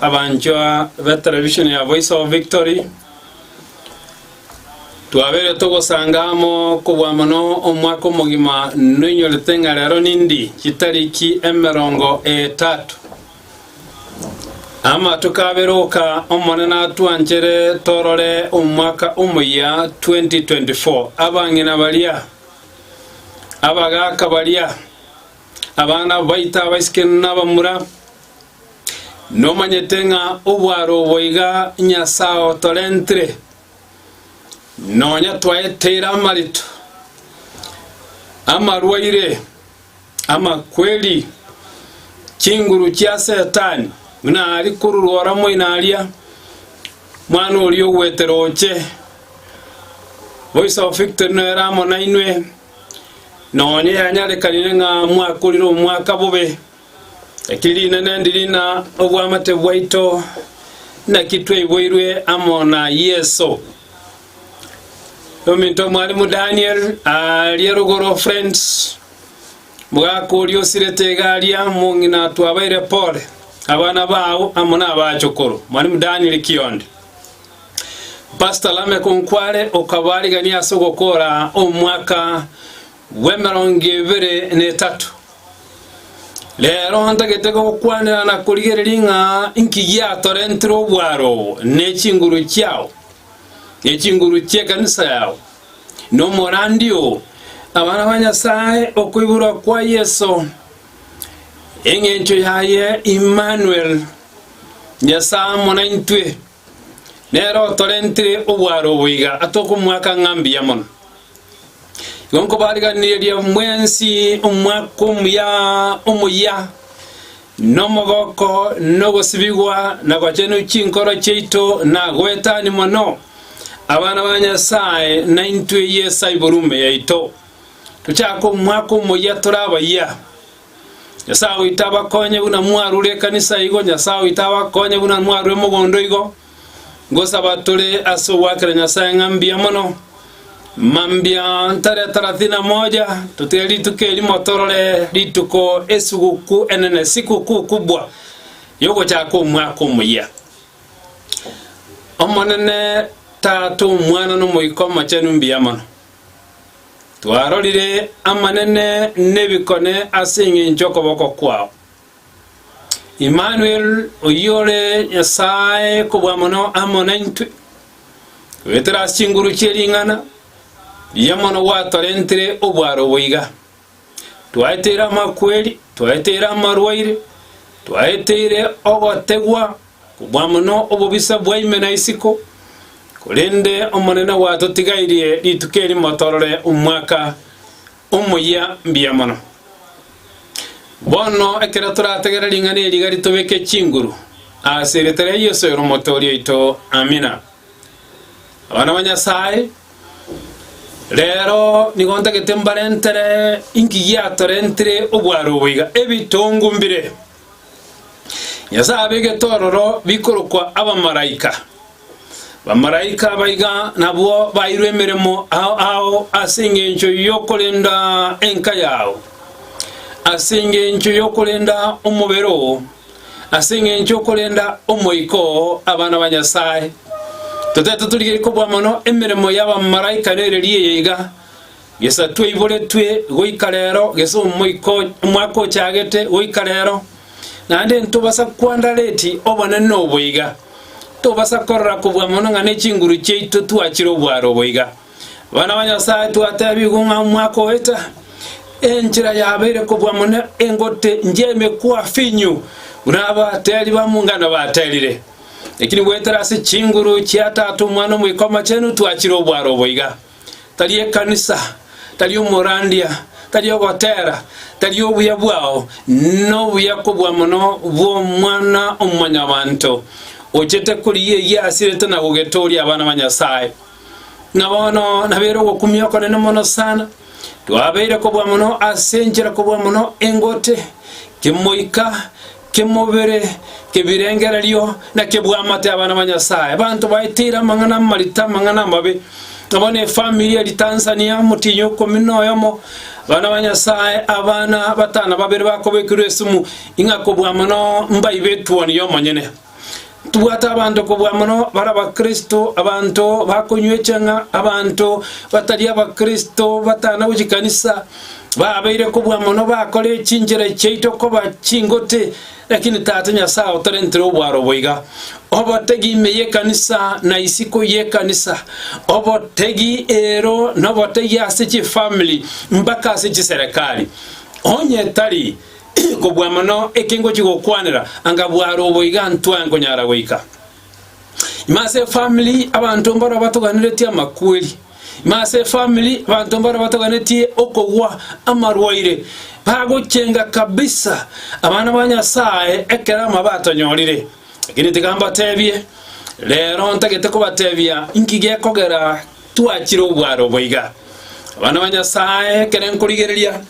Abanchwa b'etelevisheni ya Voice of Victory, twabeire togosanga amo kobua mono omwaka omogima noinyorete ng'a rero nindi chitariki emerongo etato. Amatuko abere oka Omonene atwanchere torore omwaka omoyia 2024. Abang'ina baria, abagaaka baria, abana baito abaiseke nabamura, Nomanyete ng'a obwaro obo iga Nyasae otorentire, nonya twaeteire amarito, amarwaire, amakweri, chinguru chia Setani, buna aria korurwa ora moino aria, mwana oria ogwetera oche. Voice of Victory nere amo nainwe, nonya yanyarekanire ng'a mwakorire omwaka bobe. Naki rinene ndiri na obwamate bwaito, naki twaiboirwe amo na Yeso. Ominto mwalimu Daniel aria rogoro friends mogaka oria osirete iga aria mong'ina twabaire pole abana bao amo na abachokoro mwalimu Daniel Kionde Pastor Lameck Onkware okabarigania ase ogokora omwaka bw'emerongo ebere na etato. Rero ntagete gokwanera na korigereria ng'a inki giatorentire obwaro obo ne chinguru chiao, ne chinguru chi'ekanisa yao, na omorandi oo, abana ba Nyasae, okoiborwa kwa Yeso, engencho yaye Immanuel, Nyasae amo naintwe, nere otorentire obwaro obo iga atokomoaka ng'a mbuya mono. Igo nkobariganireria mwensi omwaka omuya omuya, na omogoko, na ogosibigwa, na gochenwa chinkoro chiaito, na goetania mono abana ba Nyasae, na intwe Yeso aiborwe ime yaito. Tochake omwaka omoyia tore abayia. Nyasae oito abakonye buna mwarure ekanisa igo, Nyasae oito abakonye buna mwarure mogondo igo. Ngosaba tore ase ogoakera Nyasae ng'a mbuya mono. Mambia ntare thelathini na moja, totige rituko erimo torore rituko esuguku enene, sikukuu kubwa, y'ogochaka omwaka omoyia. Omonene Tata, Omwana, na Omoika Omochenu mbuya mono. Twarorire amanene nebikone ase engencho y'okoboko kwao. Immanuel, oyio ore Nyasae kobua mono amo naintwe, goetera ase chinguru chie ring'ana, riya mono gwatorentire obwaro obo iga. Twaeteire amakweri, twaeteire amarwaire, twaeteire ogotegwa, kobua mono obobisa bwa ime na isiko, korende Omonene gwatotigairie rituko erimo torore omwaka omoyia mbuya mono. Bono ekero torategere ring'ana eri iga ritobeke chinguru ase erieta ria Yeso ere Omotooria oito. Amina. Abana ba Nyasae, rero nigo ntagete mbarentere inki giatorentire obwaro obo iga, ebitongu mbire. Nyasae abegete ororo bikorokwa abamalaika. Bamalaika aba iga nabwo bairwe emeremo ao ao ase engencho y'okorenda enka yao, ase engencho y'okorenda omobere oo, ase engencho y'okorenda omoika oo, abana ba Nyasae. Totete torigerie kobua mono emeremo y'abamalaika nereria eye iga, Gesa twaiboretwe goika rero, gesa omoika omwaka ochagete goika rero, naende ntobasa kwandareti obonene obo iga. Tobasa korora kobua mono ng'a nechinguru chiaito twachire obwaro obo iga. Abana ba Nyasae twatebigwe ng'a omwaka oeta, enchera yabeire kobua mono engote njeme kwa finyu, buna abateri b'amungano baterire. Lakini goetera ase chinguru chia Tata, Omwana, Omoika Omochenu twachire obwaro obo iga. Tari ekanisa, tari omorandia, tari ogotera, tari obuya bwao, nobuya kobua mono bw'Omwana o Mwanyabanto, ochete korigia eyio asirete na gogetooria abana ba Nyasae. Na bono nabeire ogokumia okonene mono sana, twabeire kobua mono ase enchera kobua mono engote, kemoika, kemobere, kebirengererio, na kebwamate abana ba Nyasae. Abanto baeteire amang'ana amarito, amang'ana amabe. Na bono efamiri eria Tanzania, omotienyi o ikomi na oyomo, abana ba Nyasae, abana batano babere bakobekerwa esumu, ing'a kobua mono mbaibe etuoni y'omonyene. Ntobwate abanto kobua mono bare abakristo, abanto bakonywa echang'a, abanto batari abakristo batana gochia kanisa, babeire kobua mono bakore chinchera chiaito koba chingote, lakini Tata Nyasae otorentire obwaro obo iga. Obotegi ime y'ekanisa na isiko y'ekanisa, obotegi ero nobotegi ase chifamiri mpaka ase chiserekari. Onye tari kobua mono eke ngochia gokwanera, anga bwaro obo iga ntwae nkonyara goika. Ime ase efamiri abanto mbaro batoganeretie amakweri, ime ase efamiri abanto mbaro batoganetie okogwa amarwaire, bagochenga kabisa abana ba Nyasae ekero amabe atonyorire. Lakini tiga mbatebie, rero ntagete kobatebia inki gekogera twachire obwaro obo iga. Abana ba Nyasae ekere nkorigereria,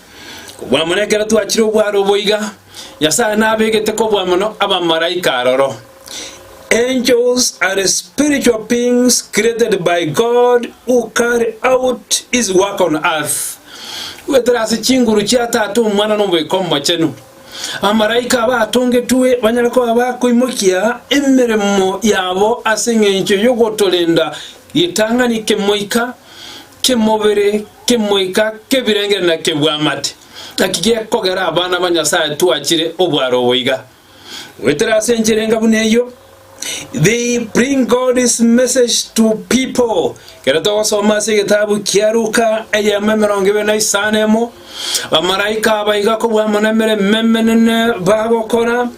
kobua mono ekero twachire obwaro obo iga, Nyasae nabegete kobua mono abamaraika aroro. Angels are spiritual beings created by God who carry out his work on earth. Goetera ase chinguru chia Tata, Omwana, na Omoika Omochenu, abamaraika aba atongetwe banyare koba bakoimokia emeremo yabo ase engencho y'ogotorenda ritang'ani kemoika, kemobere, kemoika, kebirengere na kebwamate. Naki gekogera abana ba Nyasae twachire obwaro obo iga. Goetera ase enchera enga buna eyio, they bring God's message to people. Ekero togosoma ase egetabu kia Luka eyemo 25 emo, bamaraika aba iga kobua mono emeremo emenene bagokora,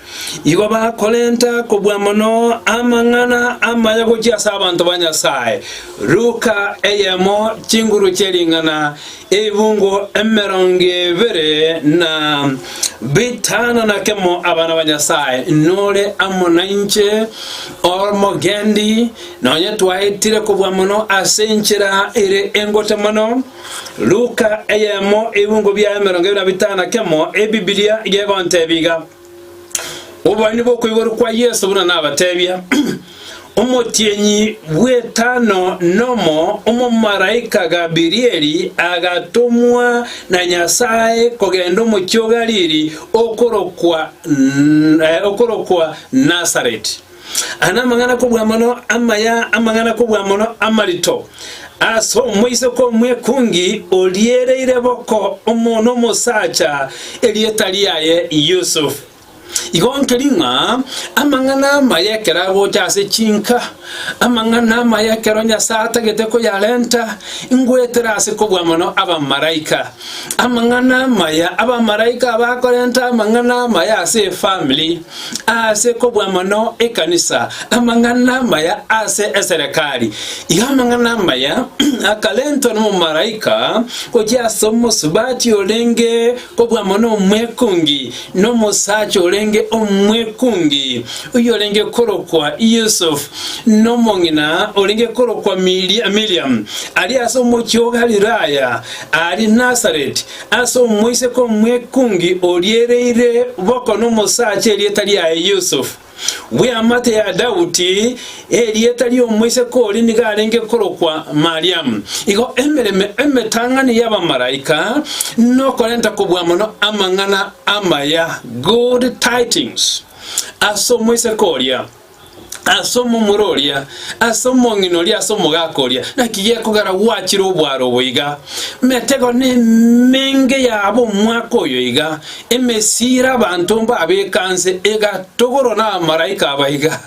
igo bakorenta kobua mono amang'ana amaya gochia ase abanto ba Nyasae. Luka eyemo chinguru chie ring'ana Ebungo 25 na kemo abana ba Nyasae, nore amo nainche omogendi, nonye twaetire kobua mono ase enchera ere engote mono. Luka eyemo ebungo biaye 25 na kemo Ebibilia gegontebia iga. Oboeni bw'okoiborwa kwa Yeso buna nabatebia, Omotienyi bw'etano nomo omomalaika Gabirieli agatomwa na Nyasae kogenda omochie o Galili okorokwa okorokwa Nazareti. Aya namang'ana kobua mono amaya, amang'ana kobua mono amarito, ase omoiseke omwekungi oriereire boko omo nomosacha, erieta riaye Yusufu. Igo nkeri ng'a amang'ana amaya ekero agocha ase chinka, amang'ana amaya ekero Nyasae atagete koyarenta, ngoetera ase kobua mono abamalaika. Amang'ana amaya, abamalaika abakorenta amang'ana amaya ase efamiri, ase kobua mono ekanisa, amang'ana amaya ase eserekari. Iga amang'ana amaya akarentwa nomomalaika gochia ase omosubati orenge kobua mono omwekungi, nomosacha orenge omwekungi, oyorenge korokwa Yusuf, nomong'ina orenge korokwa Miriam, aria ase omochie o Galilaya, aria Nazareti, ase omoiseke omwekungi oriereire boko nomosacha erieta riaye Yusufu, bw'eamate ya Daudi, erieta ri'omoiseke oria nigo arenge korokwa Mariamu. Igo emeremo emetang'ani y'abamalaika nokorenta kobua mono amang'ana amaya, good tidings, ase omoiseke oria. Ase omomura oria, ase omong'ina oria, ase omogaka oria, naki gekogera gwachire obwaro obo iga? Metego nemenge yabo omwaka oyo iga, emesira abanto mbabeka nse egatogorwa nabamalaika aba iga.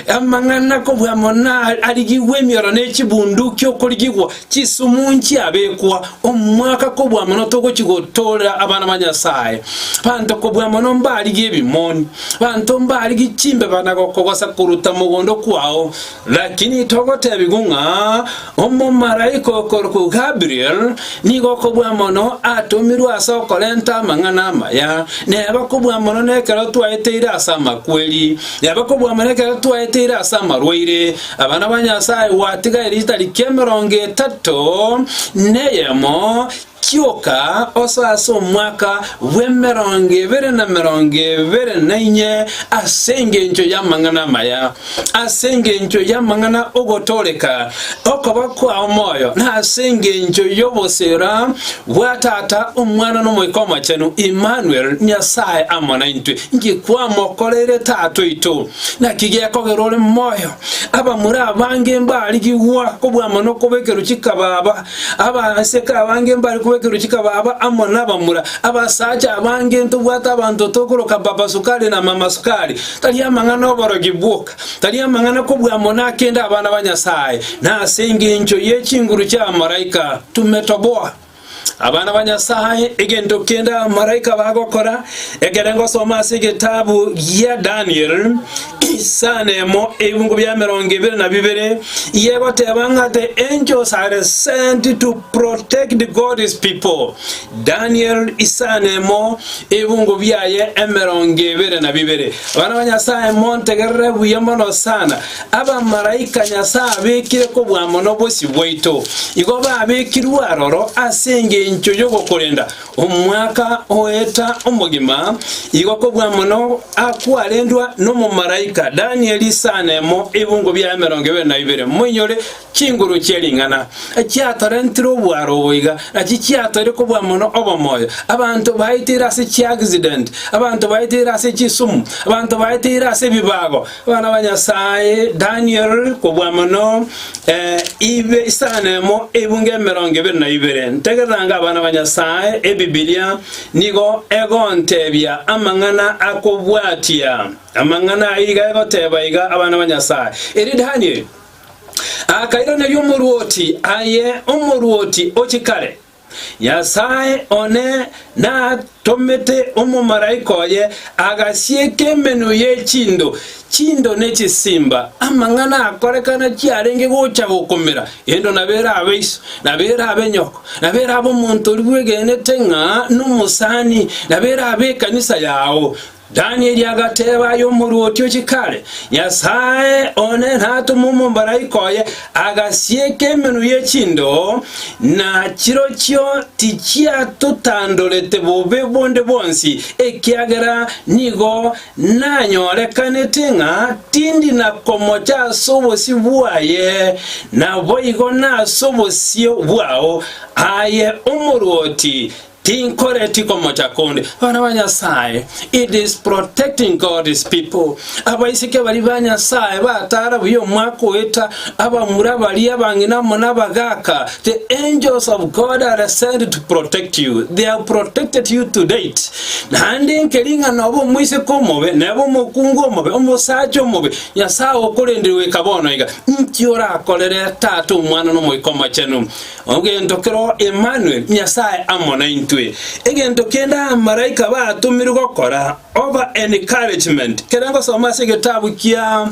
Amang'ana kobua mono arigigwe emioro ne chibunduki okorigigwa, chisumu nchiabekwa, omwaka kobua mono togochia gotoorera abana ba Nyasae. Abanto kobua mono mbarigie ebimoni. Banto mbarigie chimbeba na gokogosa koruta mogondo kwao, lakini togotebigwa ng'a omomalaika okorokwa Gabriel nigo kobua mono atomirwe ase okorenta amang'ana amaya, neba kobua mono nekero twaeteire ase amakweri, neba kobua mono ekero twaeteire ase amarwaire. Abana ba Nyasae gwatigaire chitariki 31. Kioka osoe ase omwaka bw'emerongo ebere na merongo ebere na inye ase engencho y'amang'ana amaya, ase engencho y'amang'ana ogotooreka, okoba kwao moyo, na ase engencho y'obosera bwa Tata, Omwana, na Omoika Omochenu, Immanuel, Nyasae amo naintwe. Inki kwamokoreire Tata oito? Naki gekogera ore moyo? Abamura abange mbarigigwa kobua mono kobekerwa chikababa, Abaiseke abange mbare kobekerwa chikababa amo nabamura. Abasacha abange ntobwate abanto tokoroka Baba Sukari na Mama Sukari. Tari amang'ana oborogi bwoka, tari amang'ana kobua mono akende abana ba Nyasae, na ase engencho ye chinguru chi'abamalaika tumetoboa. Abana ba Nyasae, egento kende abamalaika bagokora, ekere ngosoma ase egetabu gia Daniel, Isano emo ebibungo bia emerongo ebere na bibere, yegoteba ng'a the angels are sent to protect God's people. Daniel isano emo ebibungo biaye emerongo ebere na bibere. Abana ba Nyasae montegerere buya mono sana. Abamalaika Nyasae abekire kobua mono bosio bwaito. Igo babekirwe aroro ase engencho y'ogokorenda. Omwaka oeta omogima, igo kobua mono akwarendwa nomomalaika Danieli isano emo ebungo bia emerongo ebere na ibere. Moinyore chinguru chie ring'ana chiatorentire obwaro obo iga, nachi chiatoire kobua mono obomoyo. Abanto baeteire ase chiaccident, abanto baeteire ase chisumu, abanto baeteire ase ebibago. Abana ba Nyasae, Daniel kobua mono ibe isano emo ebunge emerongo ebere na ibere. Ntegereranga abana ba Nyasae, Ebibilia nigo egontebia amang'ana akobwatia. Amang'ana ayio iga egoteba iga, abana ba Nyasae. Erio Daniel akairaneria omoruoti, Aye omoruoti ochie kare, Nyasae one natomete omomalaika oye agasieka emenwa ye chindo, chindo ne chisimba, amang'ana akorekana chiarenge gocha gokomera. Endo nabo erabe iso, nabo erabe nyoko, nabo erabe omonto oria bwegenete ng'a nomosani, nabo erabe ekanisa yao. Danieli agateba, Aye omoruoti ochie kare, Nyasae one natome omomalaika oye agasieka emenwa ye chindo, na chirochio tichiatotandorete bobe bonde bwonsi, ekiagera nigo nanyorekanete ng'a tindi na komocha ase obosio bwaye, naboigo nase obosio bwao, aye omoruoti. Tinkoreti komocha konde. Abana ba Nyasae, it is protecting God's people. Abaiseke baria ba Nyasae batara buya omwaka oeta, abamura baria abang'ina amo nabagaka, the angels of God are sent to protect you. They have protected you to date. Naende nkeri ng'a nobe omoiseke omobe, nebe omokungu omobe, omosacha omobe, Nyasae okorendire goika bono iga. Nki orakorere Tata, Omwana, na Omoika Omochenu? Egento kero Emmanuel, Nyasae amo naintwe. Egento kende abamalaika batomirwe gokora, oba encouragement, kere ngosoma ase egetabu kia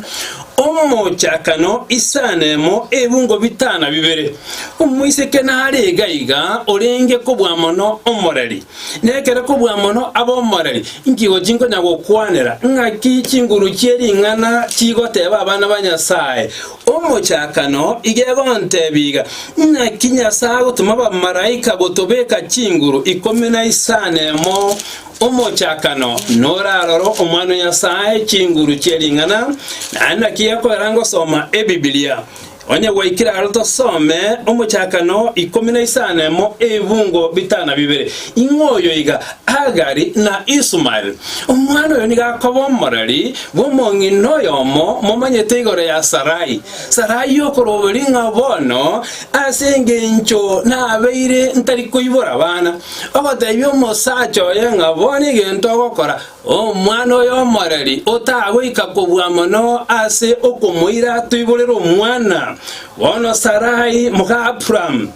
Omochakano isano emo ebungo bitana bibere. Omoiseke nare iga iga orenge kobua mono omoreri. Nekere kobua mono abe omoreri, inki gochi nkonya gokwanera? Ng'aki chinguru chie ring'ana chigoteba abana ba Nyasae? Omochakano iga egontebia iga, Naki Nyasae agotoma abamalaika gotobeka chinguru ikomi na isano emo? Omochakano norarore Omwana o Nyasae chinguru chie ring'ana, naende naki gekoera ngosoma Ebibilia. Onye gwaikire aro tosome Omochakano ikomi na isano emo ebibungo bitano na bibere. Ing'o oyo iga Hagari na Isumael? Omwana oyo nigo akoba omoreri bw'omong'ina oyomo momanyete igoro ya Sarai. Sarai okoroberia ng'a bono ase engencho nabeire ntari koibora abana, ogotebia omosacha oye ng'a bono egento ogokora, omwana oyo omoreri otagoika kobua mono ase okomoira atoiborere omwana. Bono Sarai moka Abramu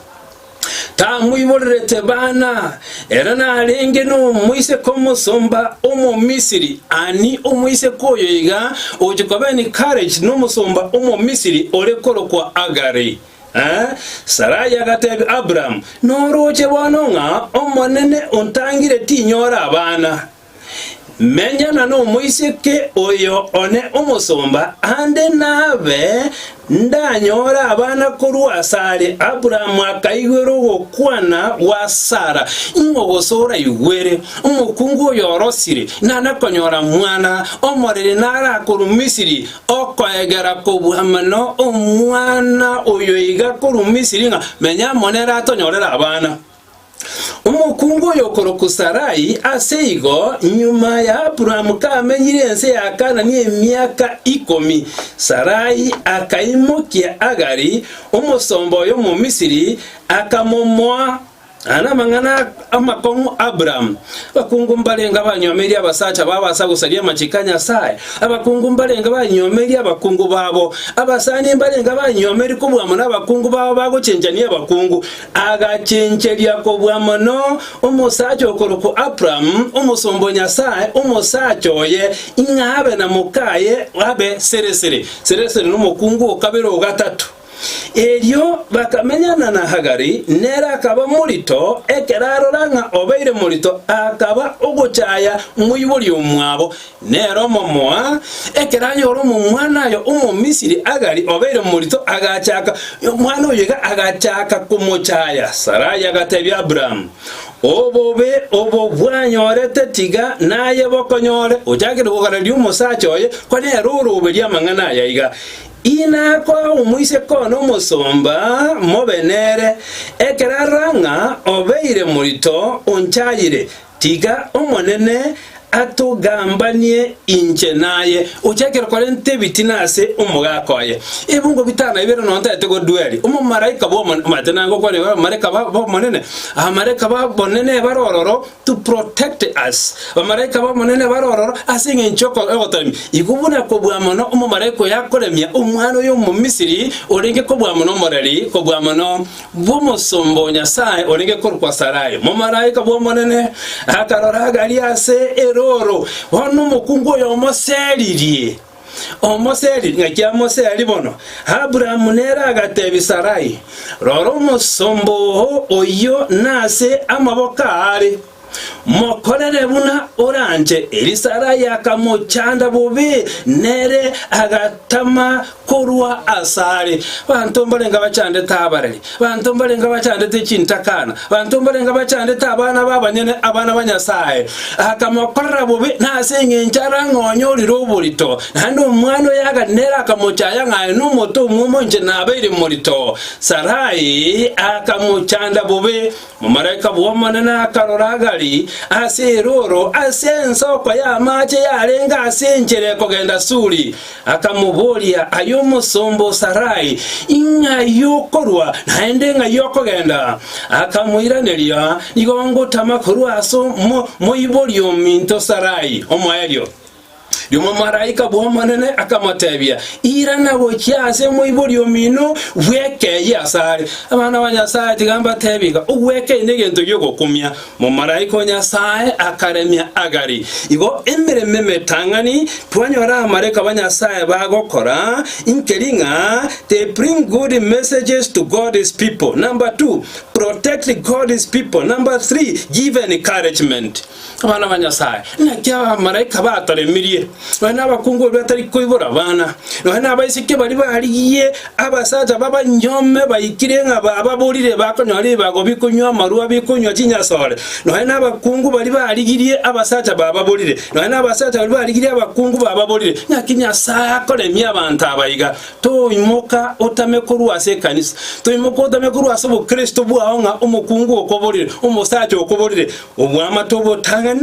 Tamoiborerete bana, ere narenge nomoiseke omosomba Omomisiri. Ani omoiseke oyo iga ogochia koba encouraged nomosomba Omomisiri ore korokwa Agari. Eh, Sarai agatebia Abramu, Noroche bono ng'a Omonene ontangire tinyora abana. Menyana nomoiseke oyo one omosomba, ande nabe ndanyore abana korwa asare. Aburaamu akaigwera ogokwana gwa Sara, Ing'o gose oraigwere omokungu oyo orosire, nana konyora mwana omoriri narakorwa Misiri, okoegera kobua mono omwana oyo iga korwa Misiri ng'a menya amo nere atonyorere abana. Omokungu oyo okorokwa Sarai, ase igo, nyuma ya Aburamu kamenyire ense ya Kanani emiaka ikomi, Sarai akaimokia Agari, omosomba oye Omomisiri, akamomoa. Aya namang'ana amakong'u Aburamu. Abakungu mbarenge abanyuomerie abasacha babo ase ogosaria amachiko a Nyasae. Abakungu mbarenge banyuomerie abakungu babo. Abasani mbarenge abanyuomerie kobua mono abakungu babo bagochenchania abakungu. Agachencheria kobua mono omosacha okorokwa Abramu, omosomba o Nyasae, omosacha oye, ing'a abe na mokaye abe sere-sere. Sere-sere nomokungu o kabere o gatato. Erio bakamenyana na Hagari, nere akaba morito, ekero arora ng'a obeire morito, akaba ogochaya moibori omwabo. Nere omomoa, ekero anyora omomwana oye Omomisiri Agari obeire morito, agachaka omwana oyo iga agachaka komochaya. Sarai agatebia Abramu, Obobe obo bwanyorete tiga naye bokonyore. Ochakire kogareria omosacha oye, ko nere oroberie amang'ana aya iga, Inakoa omoiseke one omosomba mobe nere, ekero arora ng'a obeire morito onchayire, Tiga Omonene atogambanie inche naye. Ochakire korenta ebitina ase omogaka oye. Ebungo bitano ibere nonya ntaete godueria omomalaika bw'Omonene, omanyete nangokwana igoro abamalaika b'Omonene, abamalaika b'Omonene bare ororo to protect us. Abamalaika b'Omonene bare ororo ase eng'encho y'ogotoremia. Igo buna kobua mono omomalaika oyo akoremia omwana oyo Omomisiri orenge kobua mono omoreri, kobua mono bw'omosomba o Nyasae orenge korokwa Sarai, momalaika bw'Omonene, akarora Hagari ase erooro. Bono omokungu oyo omoseririe, omoseririe, ng'aki amoseri bono? Abrahamu nere agatebia Sarai, Rora omosomba oo oyio nase amaboko aare. Mokorere buna oranche. Erio Sarai akamochanda bobe, nere agatama korwa asare. Banto mbarenge abachandete abareri, banto mbarenge abachandete chintakana, banto mbarenge abachandete abana b'abanyene, abana ba Nyasae. Akamokorera bobe, na ase engencho arang'onyorire oborito. Naende omwana oye Hagari nere akamochaya ng'a aye nomote omwomo, inche nabeire morito. Sarai akamochanda bobe. Omomalaika bw'Omonene akarora Hagari ase erooro ase ensoko y'amaache yarenge ase enchera ekogenda Suri, akamoboria, Aye omosomba o Sarai, ing'ai okorwa, naende ng'ai okogenda? Akamoiraneria, Nigo ngotama korwa ase omoibori ominto Sarai. Omoerio. Omomalaika bw'Omonene akamotebia, Irana gochia ase omoibori omino, bwekeyie asare. Abana ba Nyasae, tiga mbatebie iga, ogwekeyia negento gi'ogokumia. Omomalaika o Nyasae akaremia Agari. Igo emeremo emetang'ani twanyora abamalaika ba Nyasae bagokora nkeri ng'a they bring good messages to God's people. Number two, protect God's people. Number three, give encouragement. Abana ba Nyasae, naki abamalaika batoremirie, nonya nabakungu baria batari koibora abana, nonya nabaiseke baria barigie abasacha babanyome baikire ng'a bababorire bakonyora ribago bikonywa amarwa bikonywa chinyasore, nonya nabakungu baria barigirie abasacha bababorire, nonya nabasacha baria barigirie abakungu bababorire. Naki Nyasae akoremia abanto aba iga? Toimoka otame korwa ase ekanisa, toimoka otame korwa ase obokristo bwao ng'a omokungu okoborire, omosacha okoborire, Obwamate obotang'ani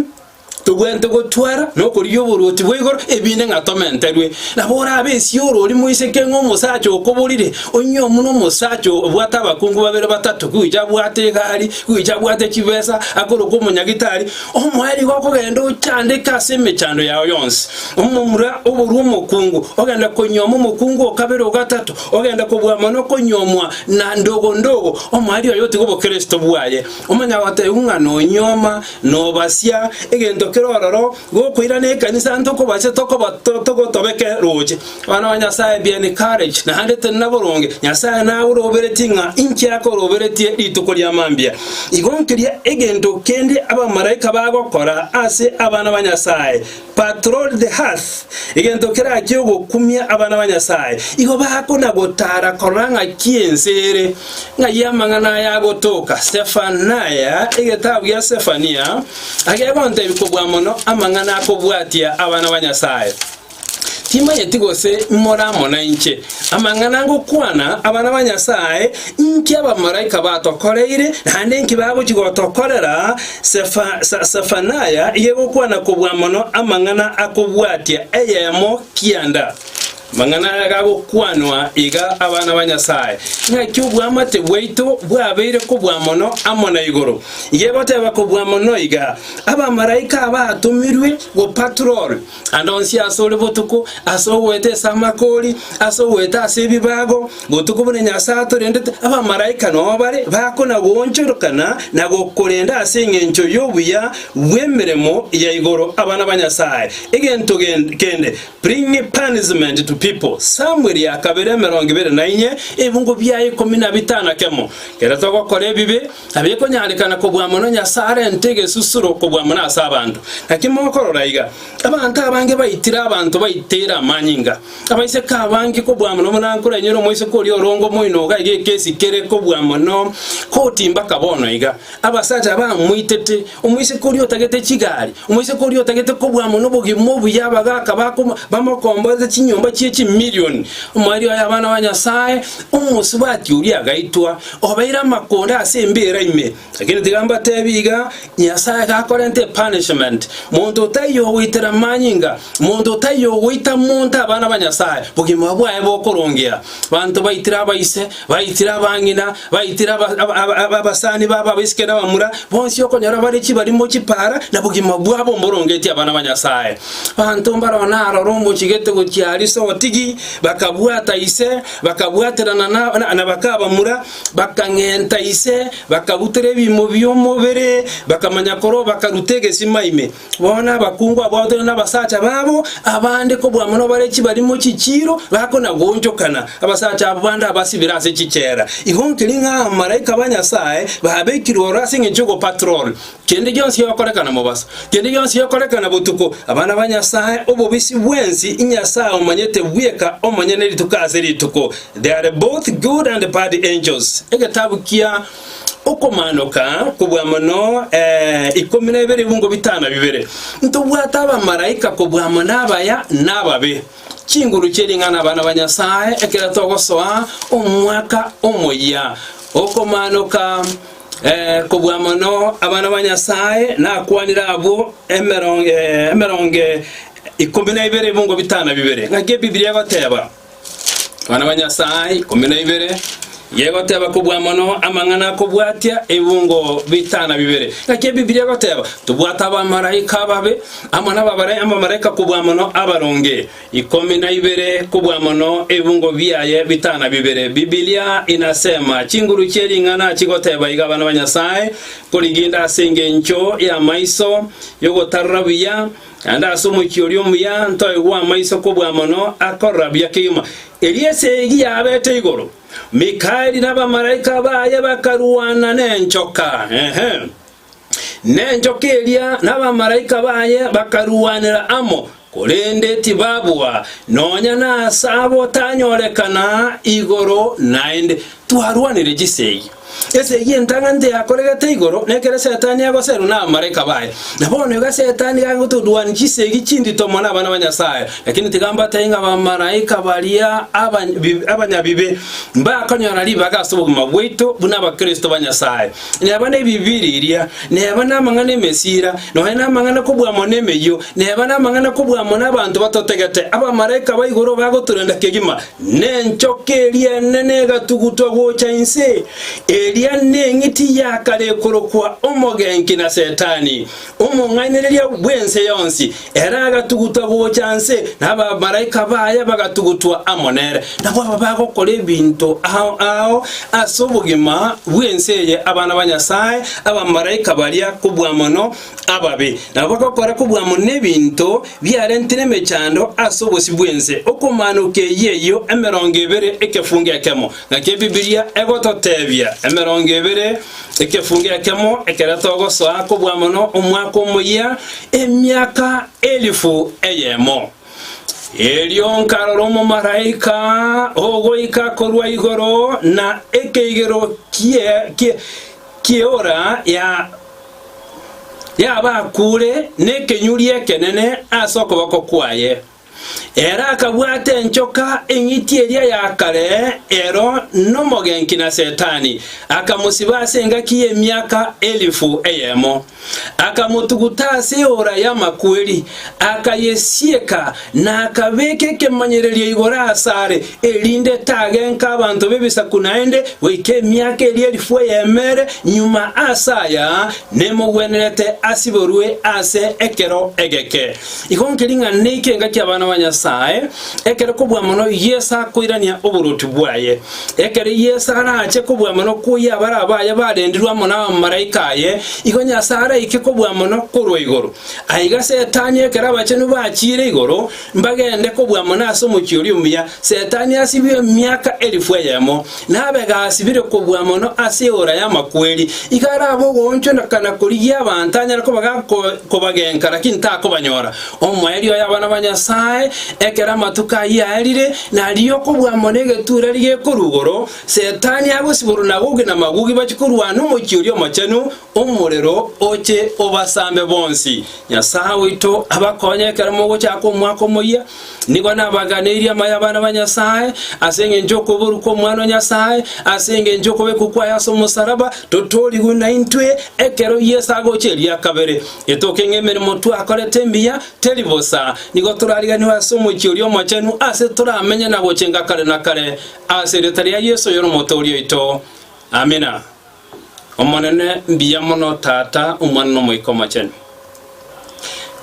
tobwenerete gotwara nokorigia oboruoti bwa igoro, ebinde ng'a tomenterwe. Nabo orabe esioro oria moiseke ng'a omosacha okoborire, onywe buna omosacha obwate abakungu babere batato, goicha abwate egari, goicha abwate chibesa, akorokwa omonyagitari, omoerio igo okogenda ochandeke ase emechando yao yonsi. Omomura oborwe omokungu, ogenda konyuoma omokungu o kabere o gatato, ogenda kobua mono konyuomwa na ndogo ndogo, omoerio oye otige obokristo bwaye. Omanya gotebigwa ng'a nonyuoma, nobasia, egento. egento kere ororo, gokoirana ekanisa ntokobache tokoba togotobeke roche. Abana ba Nyasae be encouraged, naende tenena boronge. Nyasae naoroberetie ng'a inki akoroberetie rituko ria mambia. Igo nkeria egento kende abamalaika bagokora ase abana ba Nyasae, patrol the earth, egento kerachie ogokumia abana ba Nyasae. Igo bakona gotara korora ng'aki ense ere, ng'ai amang'ana aya agotoka. Sefania, egetabu gia Sefania, agegontebia kobua mono amang'ana akobwatia abana ba Nyasae. Timanyeti gose more amo nainche. Amang'ana ngokwana, abana ba Nyasae, inki abamalaika batokoreire, naende inki bagochia gotokorera? Sefa, Sefanaya iga egokwana kobua mono amang'ana akobwatia eyemo kianda. Amang'ana aya gagokwanwa iga abana ba Nyasae, ng'aki obwamate bwaito bwabeire kobua mono amo na igoro. Iga egoteba kobua mono iga, abamalaika abatomirwe gopatrol, Ande onsi ase ore botuko, ase ogoeta ase amakori, ase ogoeta ase ebibago, botuko buna Nyasae atorendete, abamalaika nao bare bakona-goonchorokana na gokorenda ase engencho y'obuya bw'emeremo ya igoro abana ba Nyasae. Egento kende, bring punishment to people, Samueli ya kabere 24, ebungo biaye ikomi na bitano kemo. Ekero togokora ebibe, Nabo ekonyarekana kobua mono Nyasae arente egesusuro kobua mono ase abanto. Naki mokorora iga, abanto abange baitire abanto baiteire amanyinga, abaiseke abange kobua mono buna nkorenyore omoiseke oria oronge omoino iga iga ekesi kere kobua mono koti mpaka bono iga. Abasacha bamoitete, omoiseke oria otagete chigari, omoiseke oria otagete kobua mono obogima obuya abagaka bako bamokomborete chinyomba chie chimilioni. Omoerio oye abana ba Nyasae, omosubati oria agaitwa, Obeire amakonda ase embeera ime. Lakini tiga mbateebie iga, Nyasae gakorenta epunishment, monto otaiyo ogoitera amanyinga, monto otaiyo ogoita monto abana ba Nyasae, bogima bwaye bokorongea. Banto baitire abaise, baitire abang'ina, baitire abasani babo abaiseke na abamura, bonsi okonyora bare chibarimo chipara, na bogima bwabo mborongetie abana ba Nyasae. Banto mbaroo naroro omochigete gochia aria sotigi, bakabwata ise, Bakabwaterana na bakabamura, bakang'enta ise, bakabutera ebiimo bi'omobere, bakamanya korwa bakaruta egesima ime. Bono abakungu abwo na abasacha babo, abande kobua mono bare chibarimo chichiiro, bakona-goonchokana, abasacha abwo bande abasibire ase chichela. Igo nkeri ng'a abamalaika ba Nyasae babekirwe ororo ase engencho y'ogopatrol Kende gionsi gegokorekana mobaso, kende gionsi gegokorekana botuko, abana ba Nyasae, obobisi bwensi Nyasae omanyete bweka omonyene rituko ase rituko. They are both good and bad angels. Egetabu kia Okomanoka kobua mono eh, ikomi na ibere ebungo bitano na bibere. Ntobwate abamalaika kobua mono abaya na ababe. Chinguru chie ring'ana abana ba Nyasae ekero togosoa omwaka omoyia. Okomanoka Ee, kobua mono abana ba Nyasae nakwanire abwo emerongo ikomi na ibere ebungo bitano na bibere. Ng'aki Ebibilia egoteba? Abana ba Nyasae ikomi na ibere yegoteba kobua mono amang'ana akobwatia ebungo bitano na bibere. Ng'aki Ebibilia egoteba? Tobwate abamalaika ababe amo nabamalaika kobua mono abaronge. Ikomi na ibere kobua mono ebibungo biaye bitana bibere. Bibilia inasema, Chinguru chie ring'ana chigoteba iga abana ba Nyasae, koriginda ase engencho y'amaiso y'ogotarora buya, naende ase omochie oria omuya ntoegwe amaiso kobua mono akorora buya kegima. Erio esegi yabete igoro, Mikaeli na abamalaika baye bakarwana nenchoka. Ehe. Nenchoka eria nabamalaika baye bakaruanera amo, korende tibabua, nonya nase abo tanyorekana igoro naende. Twarwanire chisegi. Esegi entang'ani teyakoregete igoro, nekero Setani agoserwa nabamalaika baye. Na bono iga Setani gagotodwania chisegi chindito mono abana ba Nyasae. Lakini tiga mbatebie ng'a abamalaika baria abanyabibe mbakonyora ribaga ase obogima bwaito buna abakristo ba Nyasae. Neba nebibiriria, neba namang'ana 'emesiira, nonya namang'ana kobua mono emeyio, neba namang'ana kobua mono abanto batotegete, abamalaika ba igoro bagotorenda kegima, nenchoka eria enene egatugutwa gocha inse. Eria neng'iti ya kare ekorokwa Omogenki na Setani, omong'ainereria bw'ense yonsi. Ere agatugutwa gocha nse, na abamalaika baye bagatugutwa amo nere. Nabwo aba bagokora ebinto ao ao ase obogima bw'ense eye, abana ba Nyasae, abamalaika baria kobua mono ababe, nabo bagokora kobua mono ebinto biarentire emechando ase obosio bw'ense. Okomaanoka eyio eyio 20 ekefungo ekemo. Naki Ebibilia egototebia, 20 ekefungo ekemo, ekero togosoa kobua mono omwaka omoyia, emiaka elifu eyemo. Erio nkarora omomalaika ogoika korwa igoro na ekeigero ki'eora ya y'abakure nekenyuri ekenene ase okoboko kwaye. Ere akabwata enchoka eng'iti eria ya kare, ero nomogenki na Setani, akamosiba ase engaki y'emiaka elifu eyemo. Akamotuguta ase eora y'amakweri, akayesieka, na akabeka ekemanyererio igoro asare, erinde tagenka abanto b'ebisaku naende goika emiaka eria elifu eyemo ere nyuma ase aya, nemogwenerete asiborwe ase ekero egeke. Igo nkeri ng'a neike engaki abana ba Nyasae, ekero kobua mono Yeso akoirania oboruoti bwaye. Ekero Yeso arache kobua mono koyia abare abaye barendirwe amo nabamalaika aye, igo Nyasae araike kobua mono korwa igoro. Aiga Setani ekero abachenu bachiire igoro, mbagende kobua mono ase omochie oria omuya, Setani asibwe emiaka elifu eyemo, nabe gasibire kobua mono ase eora y'amakweri. Igo arabe ogoonchoneka na korigia abanto anyare koba gakobagenka, lakini takobanyora. Omoerio oye abana ba Nyasae, ekero amatuko ayio aerire, nario kobua mono egetureri gekorwa igoro, Setani agosiborwa na Gogi na Magogi bachie korwana omochie oria omochenu, omorero oche obasambe bonsi. Nyasae oito abakonye ekero mogochaka omwaka omoyia. Nigo nabaganeirie amaya abana ba Nyasae, ase engencho y'okoborwa kw'Omwana o Nyasae, ase engencho y'okobekwa kwaye ase omosaraba, totoorigwe naintwe ekero Yeso agocha eria kabere. Etoke ng'a emeremo twakorete emiya teri bosa, nigo torariganigwe ase omochie oria omochenu ase toramenye na gochenga kare na kare, ase erieta ria Yeso oyore Omotooria oito. Amina. Omonene, mbuya mono Tata, Omwana na Omoika Omochenu.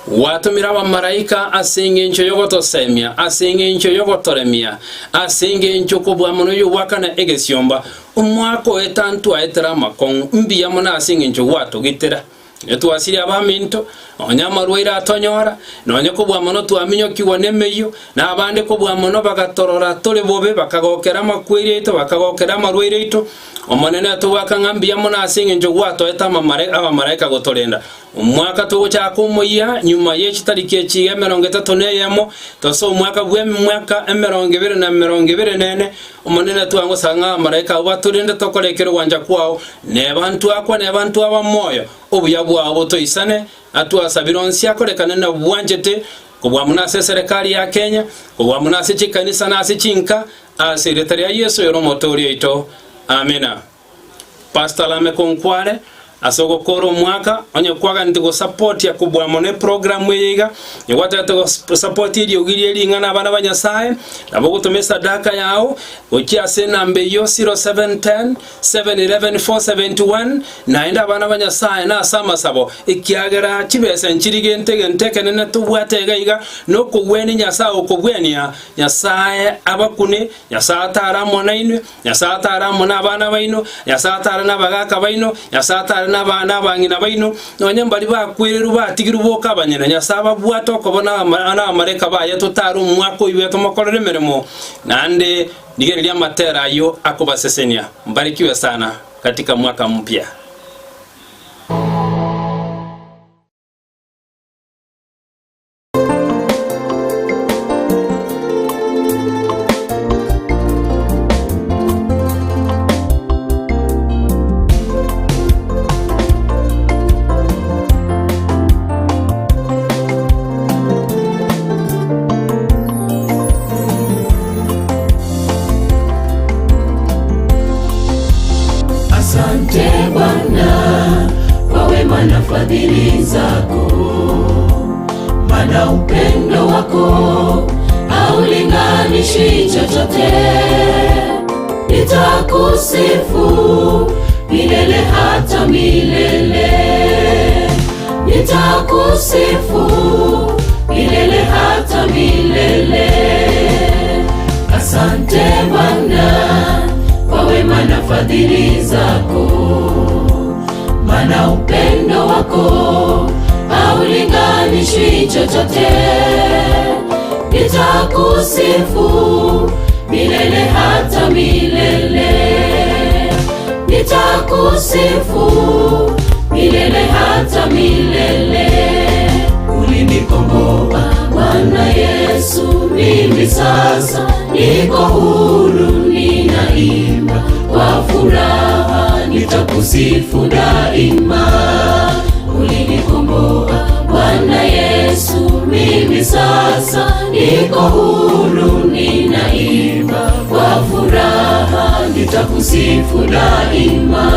Gwatomire abamalaika ase engencho y'ogotosemia, ase engencho y'ogotoremia, ase engencho kobua mono y'ogoakana egesiomba. Omwaka oeta ntwaetera amakong'u, mbuya mono ase engencho gwatogitera. Netwasirie abaminto, nonya amarwaire atonyora, nonya kobua mono twaminyokigwa nemeyio, na abande kobua mono bagatorora tore bobe, bakagokera amakweri aito, bakagokera amarwaire aito. Omonene togoaka ng'a mbuya mono ase engencho gwatoete abamalaika gotorenda. Omwaka togochaka omoyia, nyuma ye chitariki echi iga 31, tosoe omwaka bw'emiaka 20 24, Omonene twang'usa ng'a abamalaika abwo batorende tokore ekero ogwancha kwao, Neba ntwakwa, neba ntwaba moyo, obuya bwao botoisane, atwasabire onsi akorekane na bwanchete, kobua mono ase eserekari ya Kenya, kobua mono ase chikanisa na ase chinka, ase erieta ria Yeso oyore Omotooria oito. Amina. Pastor Lameck Onkware, ase ogokora omwaka, onye kwaganeti gosapotia kobua mono eprogramu eye iga, onye gwatagete gosapotia eriogi rie ring'ana abana ba Nyasae, nabo ogotoma esadaka yao gochia ase enamba eyio 0710 711 471, naende abana ba Nyasae nase amasabo, ekiagera chibesa nchiri gento egento ekenene tobwate iga iga, nokogwenia Nyasae okobwenia, Nyasae abakune, Nyasae atare amo nainwe, Nyasae atare amo nabana baino, Nyasae atare nabagaaka baino, Nyasae atare nabang'ina baino, nonya mbaria bakwererwe batigirwe boka abanyene. Nyasae ababwate okoboko nabamareka baye totare omwaka oyio tomokorere emeremo, naende rigereria amatera ayio akobasesenia. Mbarikiwe sana katika mwaka mpya. Asante Bwana kwa wema na fadhili zako, maana upendo wako haulinganishi chochote. Nitakusifu milele hata milele. Nitakusifu milele hata milele. Asante Bwana kwa wema na fadhili zako, maana upendo wako haulinganishwi chochote. Nitakusifu milele hata milele, nitakusifu milele hata milele. Ulinikomboa Bwana Yesu, mimi sasa niko huru, ninaimba kwa furaha, nitakusifu daima. Ulinikomboa Bwana Yesu, mimi sasa niko huru, ninaimba kwa furaha, nitakusifu daima.